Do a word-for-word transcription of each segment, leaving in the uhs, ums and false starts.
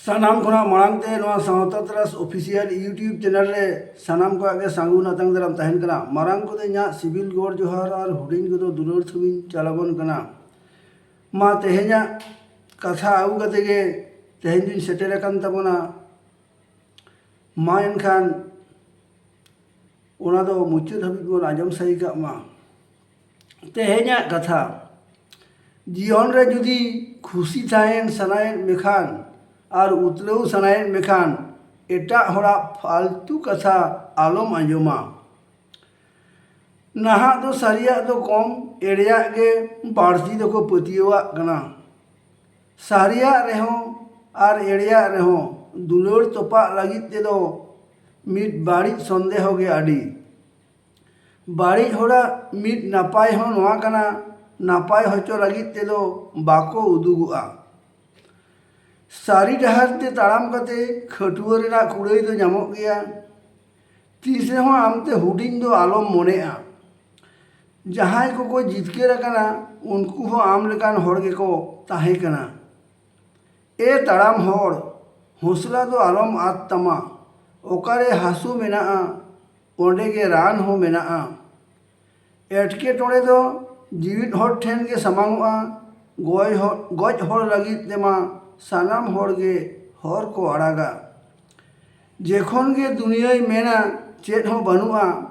ᱥᱟᱱᱟᱢ ᱠᱷᱚᱱᱟᱜ ᱢᱟᱲᱟᱝ ᱛᱮ ᱱᱚᱣᱟ ᱥᱟᱶᱛᱟ ᱛᱟᱨᱟᱥ ᱚᱯᱷᱤᱥᱤᱭᱟᱞ YouTube ᱪᱮᱱᱮᱞ ᱨᱮ ᱥᱟᱱᱟᱢ ᱠᱚᱣᱟᱜ ᱜᱮ ᱥᱟᱹᱜᱩᱱ ᱟᱛᱟᱝ ᱫᱟᱨᱟᱢ ᱛᱟᱦᱮᱱ ᱠᱟᱱᱟ᱾ ᱢᱟᱨᱟᱝ ᱠᱚᱫᱚ ᱤᱧᱟᱹᱜ ᱥᱤᱵᱤᱞ ᱜᱚᱲ ᱡᱚᱦᱟᱨ ᱟᱨ ᱦᱩᱰᱤᱧ ᱠᱚᱫᱚ ᱫᱩᱞᱟᱹᱲ ᱛᱷᱩᱢᱤᱧ ᱪᱟᱞᱟᱵᱚᱱ ᱠᱟᱱᱟ᱾ ᱢᱟ ᱛᱮᱦᱮᱧᱟᱜ ᱠᱟᱛᱷᱟ ᱟᱹᱜᱩ ᱠᱟᱛᱮ ᱜᱮ ᱛᱮᱦᱮᱧ ᱫᱚᱧ ᱥᱮᱴᱮᱨ ᱟᱠᱟᱱ ᱛᱟᱵᱚᱱᱟ᱾ ᱢᱟ ᱮᱱᱠᱷᱟᱱ ᱚᱱᱟ ᱫᱚ ᱢᱩᱪᱟᱹᱫ ᱦᱟᱹᱵᱤᱡ ᱵᱚᱱ ᱟᱸᱡᱚᱢ ᱥᱟᱹᱦᱤ ᱠᱟᱜ ᱢᱟ᱾ ᱛᱮᱦᱮᱧᱟᱜ ᱠᱟᱛᱷᱟ, ᱡᱤᱭᱚᱱ ᱨᱮ ᱡᱩᱫᱤ ᱠᱷᱩᱥᱤ ᱛᱟᱦᱮᱱ ᱥᱟᱱᱟᱭᱮᱫ ᱢᱮᱠᱷᱟᱱ ᱟᱨ ᱩᱛᱞᱟᱹᱣ ᱥᱟᱱᱟᱭᱮᱫ ᱢᱮᱠᱷᱟᱱ ᱮᱴᱟᱜ ᱦᱚᱲᱟᱜ ᱯᱷᱟᱞᱛᱩ ᱠᱟᱛᱷᱟ ᱟᱞᱚᱢ ᱟᱸᱡᱚᱢᱟ᱾ ᱱᱟᱦᱟᱜ ᱫᱚ ᱥᱟᱹᱨᱤᱭᱟᱜ ᱫᱚ ᱠᱚᱢ, ᱮᱲᱮᱭᱟᱜ ᱜᱮ ᱵᱟᱹᱲᱛᱤ ᱫᱚᱠᱚ ᱯᱟᱹᱛᱭᱟᱹᱣᱟᱜ ᱠᱟᱱᱟ᱾ ᱥᱟᱹᱨᱤᱭᱟᱜ ᱨᱮᱦᱚᱸ ᱟᱨ ᱮᱲᱮᱭᱟᱜ ᱨᱮᱦᱚᱸ ᱫᱩᱞᱟᱹᱲ ᱛᱚᱯᱟᱜ ᱞᱟᱹᱜᱤᱫ ᱛᱮᱫᱚ ᱢᱤᱫ ᱵᱟᱹᱲᱤᱡ ᱥᱚᱱᱫᱮᱦᱚ ᱜᱮ ᱟᱹᱰᱤ᱾ ᱵᱟᱹᱲᱤᱡ ᱦᱚᱲᱟᱜ ᱢᱤᱫ ᱱᱟᱯᱟᱭ ᱦᱚᱸ ᱱᱚᱣᱟ ᱠᱟᱱᱟ, ᱱᱟᱯᱟᱭ ᱦᱚᱪᱚ ᱞᱟᱹᱜᱤᱫ ᱛᱮᱫᱚ ᱵᱟᱠᱚ ᱩᱫᱩᱜᱚᱜᱼᱟ᱾ ᱥᱟᱹᱨᱤ ᱰᱟᱦᱟᱨ ᱛᱮ ᱛᱟᱲᱟᱢ ᱠᱟᱛᱮ ᱠᱷᱟᱹᱴᱩᱣᱟᱹ ᱨᱮᱱᱟᱜ ᱠᱩᱲᱟᱹᱭ ᱫᱚ ᱧᱟᱢᱚᱜ ᱜᱮᱭᱟ᱾ ᱛᱤᱥ ᱨᱮᱦᱚᱸ ᱟᱢᱛᱮ ᱦᱩᱰᱤᱧ ᱫᱚ ᱟᱞᱚᱢ ᱢᱚᱱᱮᱜᱼᱟ᱾ ᱡᱟᱦᱟᱸᱭ ᱠᱚᱠᱚ ᱡᱤᱛᱠᱟᱹᱨ ᱟᱠᱟᱱᱟ, ᱩᱱᱠᱩ ᱦᱚᱸ ᱟᱢ ᱞᱮᱠᱟᱱ ᱦᱚᱲ ᱜᱮᱠᱚ ᱛᱟᱦᱮᱸ ᱠᱟᱱᱟ᱾ ᱮ ᱛᱟᱲᱟᱢ ᱦᱚᱲ, ᱦᱚᱸᱥᱞᱟ ᱫᱚ ᱟᱞᱚᱢ ᱟᱫ ᱛᱟᱢᱟ᱾ ᱚᱠᱟᱨᱮ ᱦᱟᱹᱥᱩ ᱢᱮᱱᱟᱜᱼᱟ, ᱚᱸᱰᱮ ᱜᱮ ᱨᱟᱱ ᱦᱚᱸ ᱢᱮᱱᱟᱜᱼᱟ᱾ ᱮᱴᱠᱮᱴᱚᱬᱮ ᱫᱚ ᱡᱤᱣᱤᱫ ᱦᱚᱲ ᱴᱷᱮᱱ ᱜᱮ ᱥᱟᱢᱟᱝᱚᱜᱼᱟ᱾ ᱜᱚᱡ ᱦᱚ-, ᱜᱚᱡ ᱦᱚᱲ ᱞᱟᱹᱜᱤᱫ ᱛᱮᱢᱟ ᱥᱟᱱᱟᱢ ᱦᱚᱲ ᱜᱮ ᱦᱚᱨ ᱠᱚ ᱟᱲᱟᱜᱟ᱾ ᱡᱮᱠᱷᱚᱱ ᱜᱮ ᱫᱩᱱᱤᱭᱟᱹᱭ ᱢᱮᱱᱟ ᱪᱮᱫ ᱦᱚᱸ ᱵᱟᱹᱱᱩᱜᱼᱟ,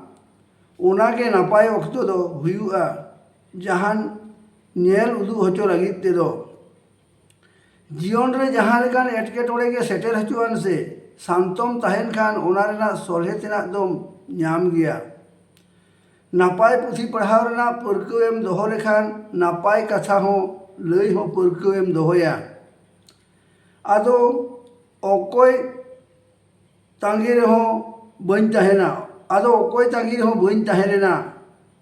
ᱚᱱᱟ ᱜᱮ ᱱᱟᱯᱟᱭ ᱚᱠᱛᱚ ᱫᱚ ᱦᱩᱭᱩᱜᱼᱟ, ᱡᱟᱦᱟᱱ ᱧᱮᱞ ᱩᱫᱩᱜ ᱦᱚᱪᱚ ᱞᱟᱹᱜᱤᱫ ᱛᱮᱫᱚ᱾ ᱡᱤᱭᱚᱱ ᱨᱮ ᱡᱟᱦᱟᱸ ᱞᱮᱠᱟᱱ ᱮᱴᱠᱮᱴᱚᱬᱮ ᱜᱮ ᱥᱮᱴᱮᱨ ᱦᱚᱪᱚᱣᱟᱱ ᱥᱮ, ᱥᱟᱱᱛᱚᱢ ᱛᱟᱦᱮᱱ ᱠᱷᱟᱱ ᱚᱱᱟ ᱨᱮᱱᱟᱜ ᱥᱚᱞᱦᱮ ᱛᱮᱱᱟᱜ ᱫᱚᱢ ᱧᱟᱢ ᱜᱮᱭᱟ᱾ ᱱᱟᱯᱟᱭ ᱯᱩᱛᱷᱤ ᱯᱟᱲᱦᱟᱣ ᱨᱮᱱᱟᱜ ᱯᱟᱹᱨᱠᱟᱹᱣ ᱮᱢ ᱫᱚᱦᱚ ᱞᱮᱠᱷᱟᱱ ᱱᱟᱯᱟᱭ ᱠᱟᱛᱷᱟ ᱦᱚᱸ ᱞᱟᱹᱭ ᱦᱚᱸ ᱯᱟᱹᱨᱠᱟᱹᱣ ᱮᱢ ᱫᱚᱦᱚᱭᱟ᱾ ᱟᱫᱚ ᱚᱠᱚᱭ ᱛᱟᱺᱜᱤ ᱨᱮᱦᱚᱸ ᱵᱟᱹᱧ ᱛᱟᱦᱮᱱᱟ᱾ ᱟᱫᱚ ᱚᱠᱚᱭ ᱛᱟᱺᱜᱤ ᱨᱮᱦᱚᱸ ᱵᱟᱹᱧ ᱛᱟᱦᱮᱸ ᱞᱮᱱᱟ᱾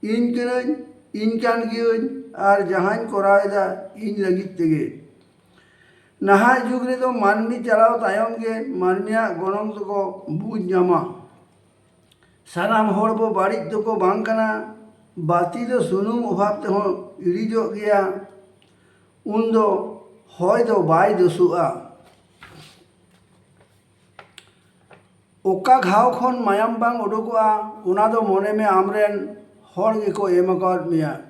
ᱤᱧ ᱠᱟᱹᱱᱟᱹᱧ, ᱤᱧ ᱠᱟᱱ ᱜᱤᱭᱟᱹᱧ, ᱟᱨ ᱡᱟᱦᱟᱸᱧ ᱠᱚᱨᱟᱣ ᱮᱫᱟ ᱤᱧ ᱞᱟᱹᱜᱤᱫ ᱛᱮᱜᱮ᱾ ᱱᱟᱦᱟᱜ ᱡᱩᱜᱽ ᱨᱮᱫᱚ ᱢᱟᱹᱱᱢᱤ ᱪᱟᱞᱟᱣ ᱛᱟᱭᱚᱢ ᱜᱮ ᱢᱟᱹᱱᱢᱤᱭᱟᱜ ᱜᱚᱱᱚᱝ ᱫᱚᱠᱚ ᱵᱩᱡᱽ ᱧᱟᱢᱟ᱾ ᱥᱟᱱᱟᱢ ᱦᱚᱲ ᱵᱚ ᱵᱟᱹᱲᱤᱡ ᱫᱚᱠᱚ ᱵᱟᱝ ᱠᱟᱱᱟ᱾ ᱵᱟᱹᱛᱤ ᱫᱚ ᱥᱩᱱᱩᱢ ᱚᱵᱷᱟᱵ ᱛᱮᱦᱚᱸ ᱤᱲᱤᱡᱚᱜ ᱜᱮᱭᱟ᱾ ᱩᱱᱫᱚ ᱦᱚᱭ ᱫᱚ ᱵᱟᱭ ᱫᱳᱥᱳᱜᱼᱟ᱾ ᱚᱠᱟ ᱜᱷᱟᱣ ᱠᱷᱚᱱ ᱢᱟᱭᱟᱢ ᱵᱟᱝ ᱩᱰᱩᱠᱚᱜᱼᱟ, ᱚᱱᱟ ᱫᱚ ᱢᱚᱱᱮ ᱢᱮ ᱟᱢᱨᱮᱱ ᱦᱚᱲ ᱜᱮᱠᱚ ᱮᱢ ᱟᱠᱟᱫ ᱢᱮᱭᱟ᱾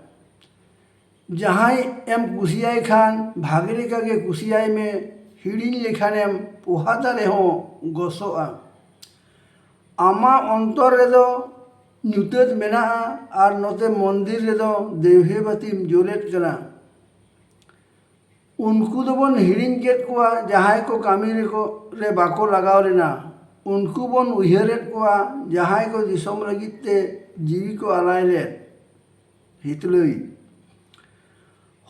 ᱡᱟᱦᱟᱸᱭ ᱮᱢ ᱠᱩᱥᱤᱭᱟᱭ ᱠᱷᱟᱱ ᱵᱷᱟᱜᱮ ᱞᱮᱠᱟ ᱜᱮ ᱠᱩᱥᱤᱭᱟᱭ ᱢᱮ, ᱦᱤᱲᱤᱧ ᱞᱮᱠᱷᱟᱱᱮᱢ ᱯᱚᱦᱟᱛᱟ ᱨᱮᱦᱚᱸ ᱜᱚᱥᱚᱜᱼᱟ᱾ ᱟᱢᱟᱜ ᱚᱱᱛᱚᱨ ᱨᱮᱫᱚ ᱧᱩᱛᱟᱹᱛ ᱢᱮᱱᱟᱜᱼᱟ ᱟᱨ ᱱᱚᱛᱮ ᱢᱚᱱᱫᱤᱨ ᱨᱮᱫᱚ ᱫᱮᱣᱦᱮ ᱵᱟᱹᱛᱤᱢ ᱡᱳᱞᱮᱫ ᱠᱟᱱᱟ᱾ ᱩᱱᱠᱩ ᱫᱚᱵᱚᱱ ᱦᱤᱲᱤᱧ ᱠᱮᱫ ᱠᱚᱣᱟ, ᱡᱟᱦᱟᱸᱭ ᱠᱚ ᱠᱟᱹᱢᱤ ᱨᱮᱠᱚ, ᱨᱮ ᱵᱟᱠᱚ ᱞᱟᱜᱟᱣ ᱞᱮᱱᱟ᱾ ᱩᱱᱠᱩ ᱵᱚᱱ ᱩᱭᱦᱟᱹᱨᱮᱫ ᱠᱚᱣᱟ, ᱡᱟᱦᱟᱸᱭ ᱠᱚ ᱫᱤᱥᱚᱢ ᱞᱟᱹᱜᱤᱫ ᱛᱮ ᱡᱤᱣᱤ ᱠᱚ ᱟᱞᱟᱭ ᱞᱮᱫ᱾ ᱦᱤᱛᱞᱟᱹᱭ᱾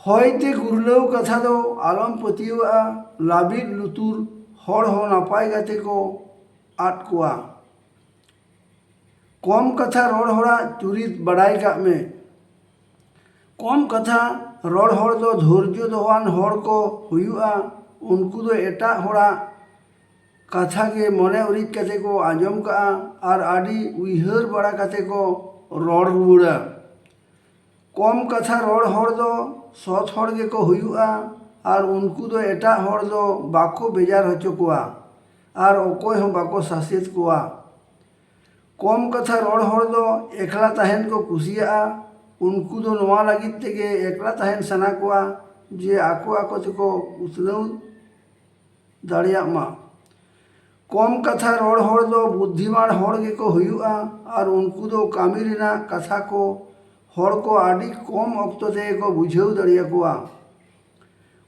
ᱦᱚᱭᱛᱮ ᱜᱩᱨᱞᱟᱹᱣ ᱠᱟᱛᱷᱟ ᱫᱚ ᱟᱞᱚᱢ ᱯᱟᱹᱛᱭᱟᱹᱣᱟᱜᱼᱟ, ᱞᱟᱹᱵᱤᱫ ᱞᱩᱛᱩᱨ ᱦᱚᱲ ᱦᱚᱸ ᱱᱟᱯᱟᱭ ᱜᱟᱛᱮ ᱠᱚ ᱟᱫ ᱠᱚᱣᱟ᱾ ᱠᱚᱢ ᱠᱟᱛᱷᱟ ᱨᱚᱲ ᱦᱚᱲᱟᱜ ᱪᱩᱨᱤᱛ ᱵᱟᱰᱟᱭ ᱠᱟᱜ ᱢᱮ᱾ ᱠᱚᱢ ᱠᱟᱛᱷᱟ ᱨᱚᱲ ᱦᱚᱲ ᱫᱚ ᱫᱷᱳᱨᱡᱚ ᱫᱚᱦᱚᱣᱟᱱ ᱦᱚᱲ ᱠᱚ ᱦᱩᱭᱩᱜᱼᱟ᱾ ᱩᱱᱠᱩ ᱫᱚ ᱮᱴᱟᱜ ᱦᱚᱲᱟᱜ ᱠᱟᱛᱷᱟ ᱜᱮ ᱢᱚᱱᱮ ᱩᱨᱤᱡ ᱠᱟᱛᱮ ᱠᱚ ᱟᱸᱡᱚᱢ ᱠᱟᱜᱼᱟ ᱟᱨ ᱟᱹᱰᱤ ᱩᱭᱦᱟᱹᱨ ᱵᱟᱲᱟ ᱠᱟᱛᱮ ᱠᱚ ᱨᱚᱲ ᱨᱩᱣᱟᱹᱲᱟ᱾ ᱠᱚᱢ ᱠᱟᱛᱷᱟ ᱨᱚᱲ ᱦᱚᱲ ᱫᱚ ᱥᱚᱛ ᱦᱚᱲ ᱜᱮᱠᱚ ᱦᱩᱭᱩᱜᱼᱟ ᱟᱨ ᱩᱱᱠᱩ ᱫᱚ ᱮᱴᱟᱜ ᱦᱚᱲ ᱫᱚ ᱵᱟᱠᱚ ᱵᱮᱡᱟᱨ ᱦᱚᱪᱚ ᱠᱚᱣᱟ ᱟᱨ ᱚᱠᱚᱭ ᱦᱚᱸ ᱵᱟᱠᱚ ᱥᱟᱥᱮᱛ ᱠᱚᱣᱟ᱾ ᱠᱚᱢ ᱠᱟᱛᱷᱟ ᱨᱚᱲ ᱦᱚᱲ ᱫᱚ ᱮᱠᱞᱟ ᱛᱟᱦᱮᱱ ᱠᱚ ᱠᱩᱥᱤᱭᱟᱜᱼᱟ᱾ ᱩᱱᱠᱩ ᱫᱚ ᱱᱚᱣᱟ ᱞᱟᱹᱜᱤᱫ ᱛᱮᱜᱮ ᱮᱠᱞᱟ ᱛᱟᱦᱮᱱ ᱥᱟᱱᱟ ᱠᱚᱣᱟ ᱡᱮ ᱟᱠᱚ ᱟᱠᱚ ᱛᱮᱠᱚ ᱩᱛᱱᱟᱹᱣ ᱫᱟᱲᱮᱭᱟᱜ ᱢᱟ᱾ ᱠᱚᱢ ᱠᱟᱛᱷᱟ ᱨᱚᱲ ᱦᱚᱲ ᱫᱚ ᱵᱩᱫᱽᱫᱷᱤᱢᱟᱱ ᱦᱚᱲ ᱜᱮᱠᱚ ᱦᱩᱭᱩᱜᱼᱟ ᱟᱨ ᱩᱱᱠᱩ ᱫᱚ ᱠᱟᱹᱢᱤ ᱨᱮᱱᱟᱜ ᱠᱟᱛᱷᱟ ᱠᱚ ᱦᱚᱲ ᱠᱚ ᱟᱹᱰᱤ ᱠᱚᱢ ᱚᱠᱛᱚ ᱛᱮᱜᱮ ᱠᱚ ᱵᱩᱡᱷᱟᱹᱣ ᱫᱟᱲᱮᱭᱟᱠᱚᱣᱟ᱾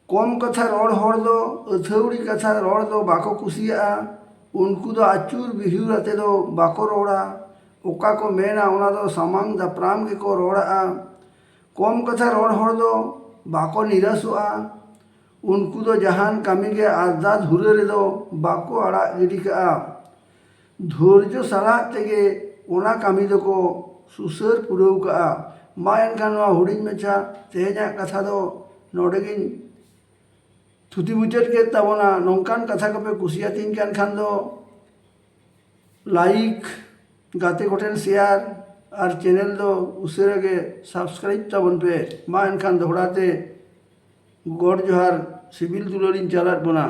ᱠᱚᱢ ᱠᱟᱛᱷᱟ ᱨᱚᱲ ᱦᱚᱲ ᱫᱚ ᱟᱹᱛᱷᱟᱹᱣᱲᱤ ᱠᱟᱛᱷᱟ ᱨᱚᱲ ᱫᱚ ᱵᱟᱠᱚ ᱠᱩᱥᱤᱭᱟᱜᱼᱟ᱾ ᱩᱱᱠᱩ ᱫᱚ ᱟᱹᱪᱩᱨ ᱵᱤᱦᱩᱨ ᱟᱛᱮ ᱫᱚ ᱵᱟᱠᱚ ᱨᱚᱲᱟ᱾ ᱚᱠᱟ ᱠᱚ ᱢᱮᱱᱟ ᱚᱱᱟ ᱫᱚ ᱥᱟᱢᱟᱝ ᱫᱟᱯᱨᱟᱢ ᱜᱮᱠᱚ ᱨᱚᱲᱟᱜᱼᱟ᱾ ᱠᱚᱢ ᱠᱟᱛᱷᱟ ᱨᱚᱲ ᱦᱚᱲ ᱫᱚ ᱵᱟᱠᱚ ᱱᱤᱨᱟᱥᱚᱜᱼᱟ᱾ ᱩᱱᱠᱩ ᱫᱚ ᱡᱟᱦᱟᱱ ᱠᱟᱹᱢᱤ ᱜᱮ ᱟᱨᱫᱟ ᱫᱷᱩᱨᱟᱹ ᱨᱮᱫᱚ ᱵᱟᱠᱚ ᱟᱲᱟᱜ ᱜᱤᱰᱤ ᱠᱟᱜᱼᱟ᱾ ᱫᱷᱳᱨᱡᱚ ᱥᱟᱞᱟᱜ ᱛᱮᱜᱮ ᱚᱱᱟ ᱠᱟᱹᱢᱤ ᱫᱚᱠᱚ ᱥᱩᱥᱟᱹᱨ ᱯᱩᱨᱟᱹᱣ ᱠᱟᱜᱼᱟ᱾ ᱢᱟ ᱮᱱᱠᱷᱟᱱ ᱱᱚᱣᱟ ᱦᱩᱰᱤᱧ ᱢᱟᱪᱷᱟ ᱛᱮᱦᱮᱧᱟᱜ ᱠᱟᱛᱷᱟ ᱫᱚ ᱱᱚᱰᱮ ᱜᱤᱧ ᱛᱷᱩᱛᱤ ᱢᱩᱪᱟᱹᱫ ᱠᱮᱫ ᱛᱟᱵᱚᱱᱟ᱾ ᱱᱚᱝᱠᱟᱱ ᱠᱟᱛᱷᱟ ᱠᱚᱯᱮ ᱠᱩᱥᱤᱭᱟᱛᱤᱧ ᱠᱟᱱ ᱠᱷᱟᱱ ᱫᱚ ᱞᱟᱭᱤᱠ, ᱜᱟᱛᱮ ᱠᱚᱴᱷᱮᱱ ᱥᱮᱭᱟᱨ ᱟᱨ ᱪᱮᱱᱮᱞ ᱫᱚ ᱩᱥᱟᱹᱨᱟ ᱜᱮ ᱥᱟᱵᱥᱠᱨᱟᱭᱤᱵ ᱛᱟᱵᱚᱱ ᱯᱮ᱾ ᱢᱟ ᱮᱱᱠᱷᱟᱱ ᱫᱚᱦᱲᱟ ᱛᱮ ᱜᱚᱰ ᱡᱚᱦᱟᱨ, ᱥᱤᱵᱤᱞ ᱫᱩᱞᱟᱹᱲᱤᱧ ᱪᱟᱞᱟᱫ ᱵᱚᱱᱟ᱾